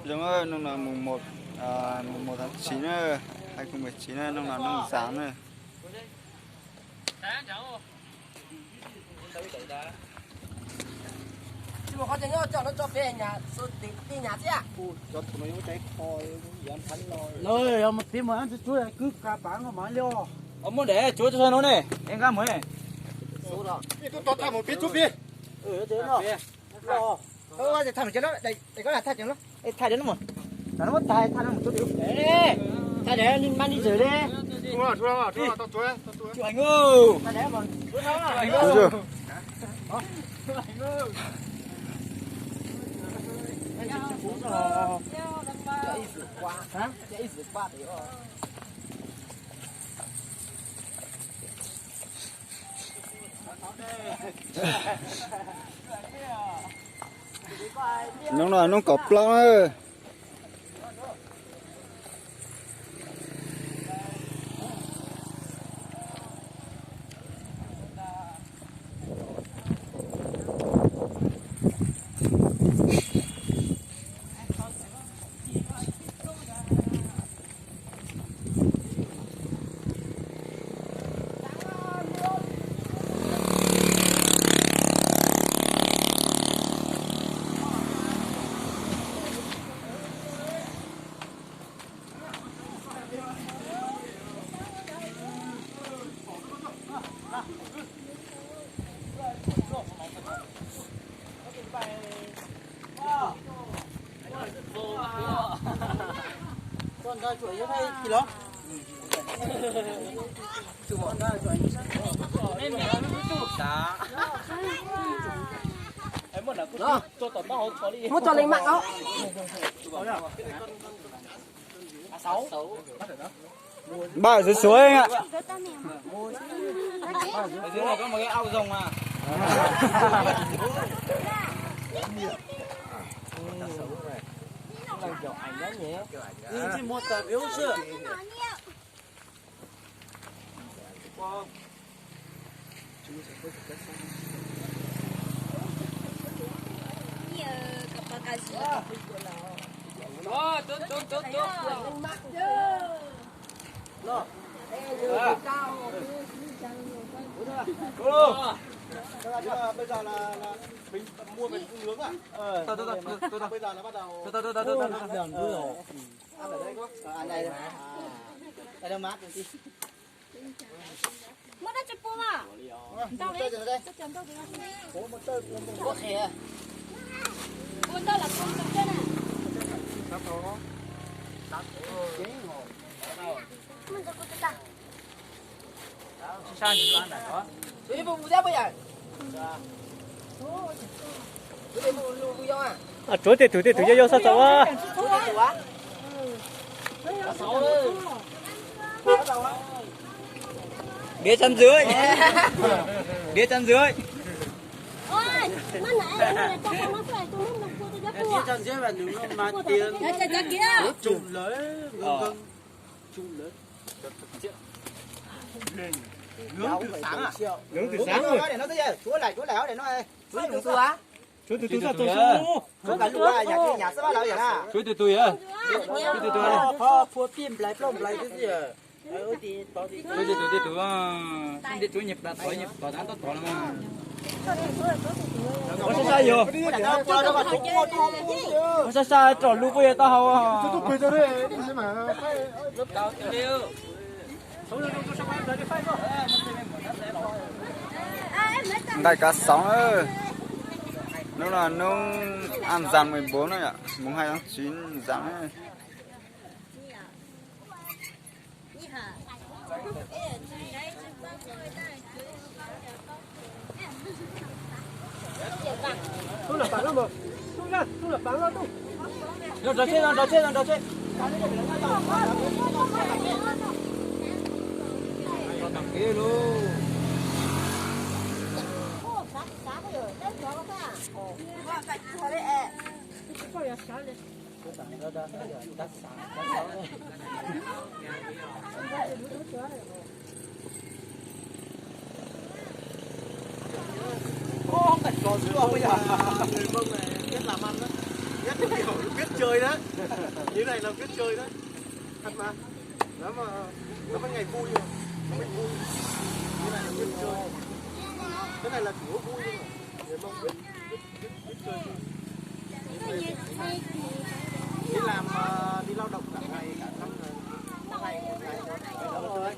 Zoo, hnub no mùng một, à, mùng một tháng chín na, hai không mười chín na, hnub no hnub ntxas na. Los yog mus tim mus ib tsuab kwb ka pav nkaus mas li os. Muab daim tsuav tso no ne, es nqa mus. Tub tov tham mus pib tsuab pib. Tham mus ces no, daim ko tham tseem no, tham daim no mus, tham no mus, tham tham no mus tsuab pib. Tham daim mas ni zws li. Hnub no hnub kaum plaub na. Muab tso li mam os. Npaj xuav xuav. Muab dab tsi pua mas? Ntau li. Pua ntau los pua ntau thiab na. Tsuav tej tug, tej tug yau yau xab txaus a. Đĩa chén dưới. Đĩa chén dưới. Nướng từ sáng à? Nướng từ sáng rồi. Tsuav tus tus xab txaus su. Tsuav tus tus yam. Tsuav tus tus yam. Tsuav tus tus tej tus. Tej tsuav nyias plas tod nyias tod dab tod tod no. Ua sab sab yog. Ua sab sab tsom lub puab yog taub hau. Ntaus kav xoov na. Hnub no hnub an zas mười bốn na yom, mùng hai tháng chín zas na. Nrog tseb, nrog tseb, nrog tseb. Chơi đó. Như này là biết chơi đó. Thật mà. Nó mà, nó mới ngày vui rồi. Nó mới vui. Như này là biết chơi. Cái này là chủ yếu vui thôi. Người Mông biết, biết, biết, biết chơi. Đi làm, ờ, đi lao động cả ngày, cả năm rồi. Có ngày, một ngày thôi. Đó thôi.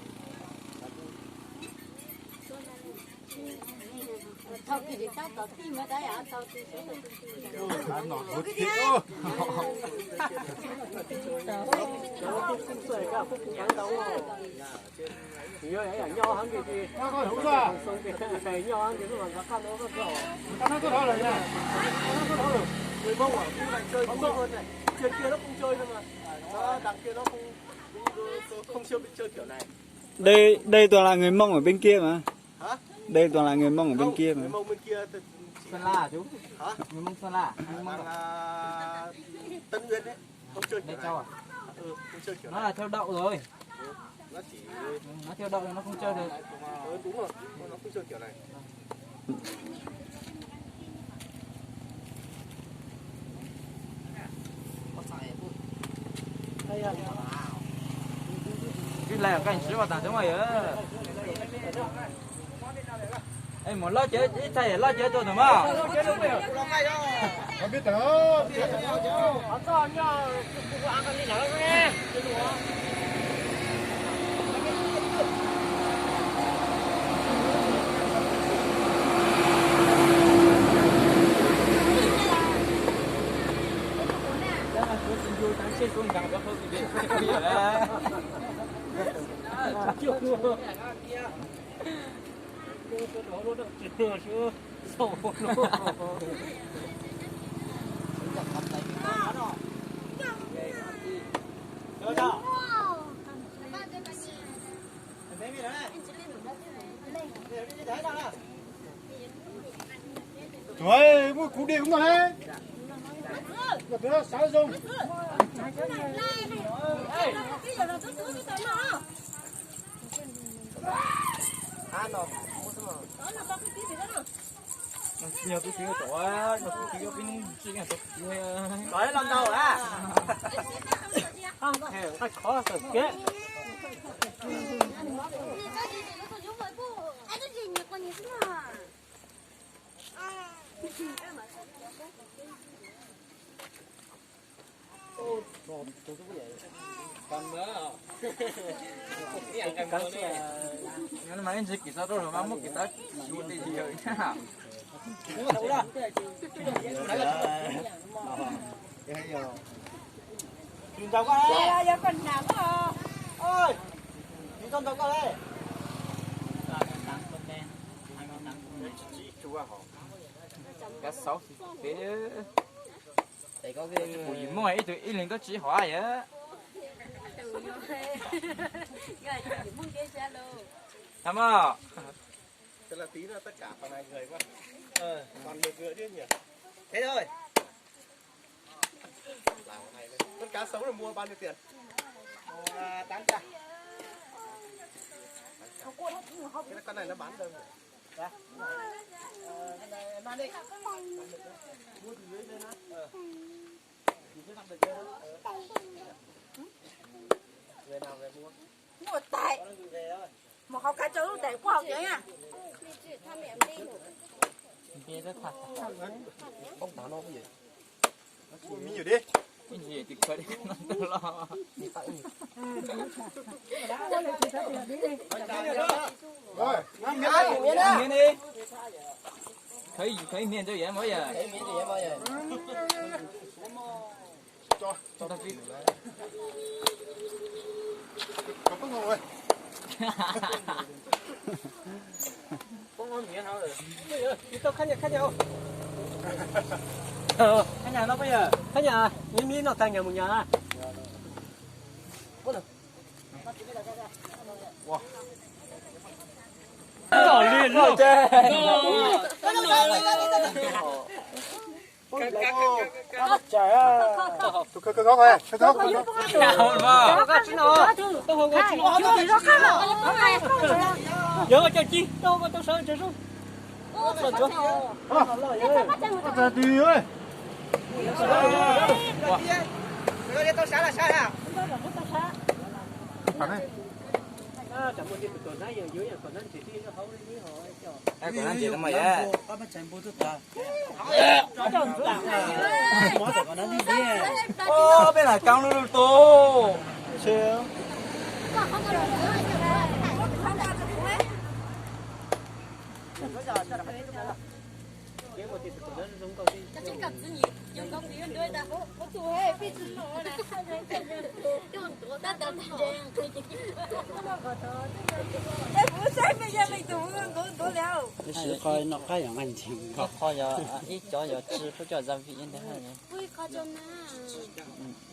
Người Mông ở khu này chơi vui hơn này. Trên kia nó không chơi đâu mà. Nó đằng kia nó không, không siêu biết chơi kiểu này. Đây, đây toàn là người Mông ở bên kia mà. Hả? Đây toàn là người Mông ở bên kia mà. Người Mông bên kia thì Sơn La chú. Hả? Người Mông Sơn La. Hay Mông Bằng, à, Tân Uyên đấy. Không chơi kiểu này. Châu à? Ừ, không chơi kiểu này. Nó là theo đậu rồi. Ừ, nó chỉ... Ừ, nó theo đậu rồi, nó không chơi được. Ừ, đúng rồi, nó không chơi kiểu này. Cái này là canh xíu mà tao đúng rồi. Ê, một lót chế, ít thay lót chế tôi tụi mà. Không biết tao. Trời ơi, mua củ điện không hay. Mà tụi nó xáo rông. Nhiều cái phiếu tổ, nhiều cái phiếu cái này, tổ lòng đầu á. Không, cái khó thật kết. Mas ntsis kis tau rau los mas muab kis tau xyuas tej yawg na. Cá sấu xì peb. Kuv yim muaj ib tug ib leeg koj tsis hov yam. Tau mog. Thế là tí nữa tất cả phần này người quá. Ờ, còn một người tiếp nhỉ? Thế thôi. Con cá sống là mua bao nhiêu tiền? Mua tám trăm. Cái con này nó bán đâu nhỉ? Hả? Ờ, cái này mang đi. Mua từ dưới lên á. Ờ. Người nào về mua? Mua tại. Một hộp cá trứng để qua hộp dưới nha. Không tao nó cái gì? Mua mì nhiều đi. Cái gì thì khơi đi, nó lo. Rồi, ăn miếng đi. Ăn miếng đi. Khơi, khơi miếng cho dễ mới giờ. Khơi miếng cho dễ mới giờ. Cho, cho tao ký. Có bớt không ơi? Bớt ngon miệng hả? Ui giời, tao khán nhà, khán nhà không? Ờ, khán nhà nó bây giờ. Khán nhà, miếng miếng nó tăng nhà một nhà à? Bớt rồi. Wow. Tỏ liền luôn. Trời ơi. Tụi khơi khơi gốc rồi, khơi gốc, khơi gốc. Nhớ cho chi, tao có tao sợ trời sung. Ơ, tao đi ơi. Ai, kom nab ntses tau mas yom. Peb lam coob lub lub tus. Tab sis qhov no qab yog nqaij ntseeg, qhov yog ib cov yog tsi pub coj za vim ntag.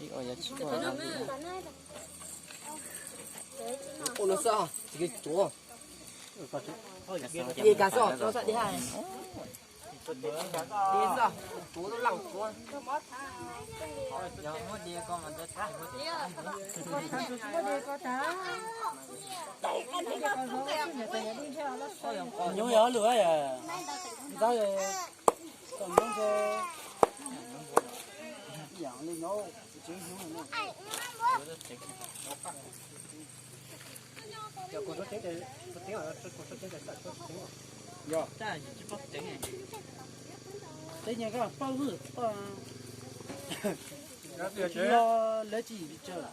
Ib o yog tsi pub za vim. Ua no xwb, tsis kis tuav. Di kas xwb, tuav xwb di has. Di xwb, tuav tub laj tuav. Nyuj yog lwm, ntxawg kom nyuj ntshe yam li nyob tsev nyuj no. Yog, tsev nyuj koj poj vwj poj. Lawv tsis yim tsis tsaws.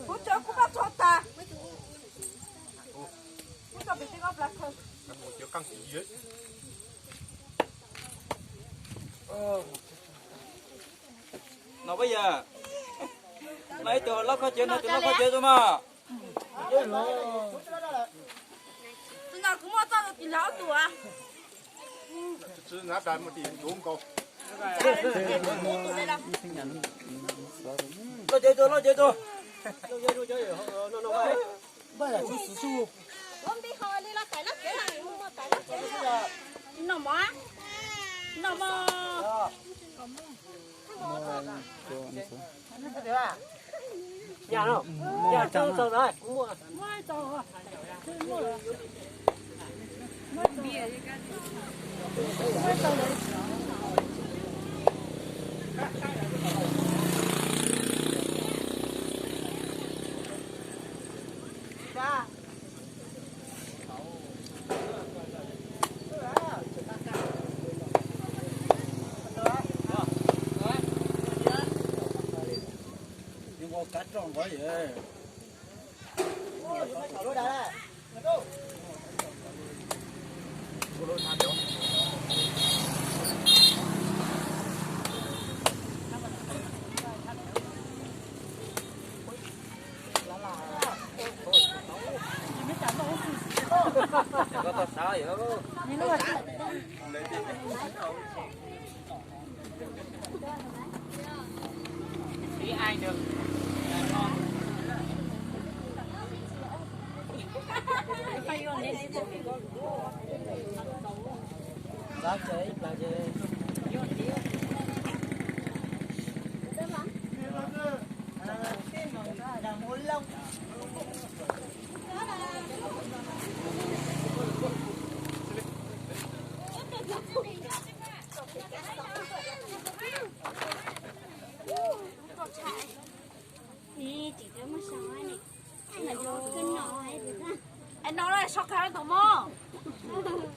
Kuv cov kuv pab tso tas. Kuv tso pem tej koj plas khaws. No pab yawg, no ib tug loj khaub cawv, no tus loj khaub cawv tus mas. Tus no kuv muaj txoj tus tim laug tus. Loj cawv tus, loj cawv tus. No mog, no mog. Es no lawm, so khav tau mog.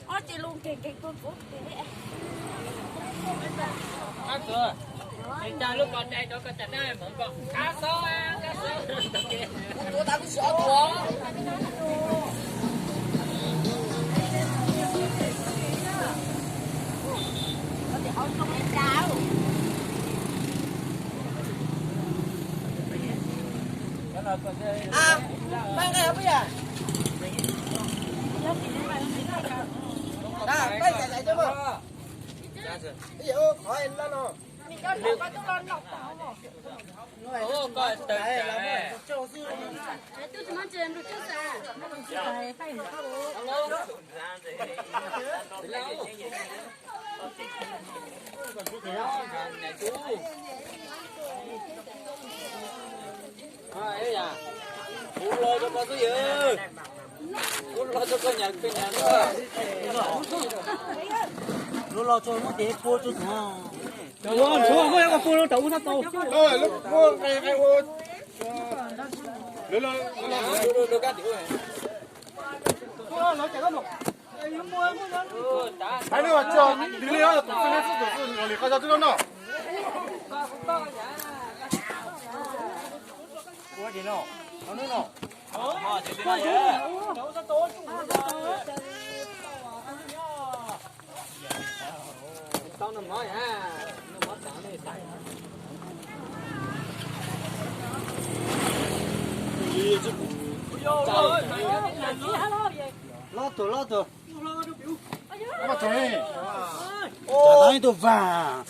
Ob tsis lus nkeeg nkeeg tuaj kuv. Ua tuav tas kuv tsis ob tuav. Kuv los rau koj xwb yog, kuv los rau koj nyam koj nyam. Lub los tso muab tes pua tso tod. Cov ua ntsuav muab ua pua rau ub sab tau. Hais no tso tig li os, tus txwj neb txwj tus txwj los li qhov tso twb no no. Ua li no, no no. Lob tus, lob tus. Tau ib tug vas.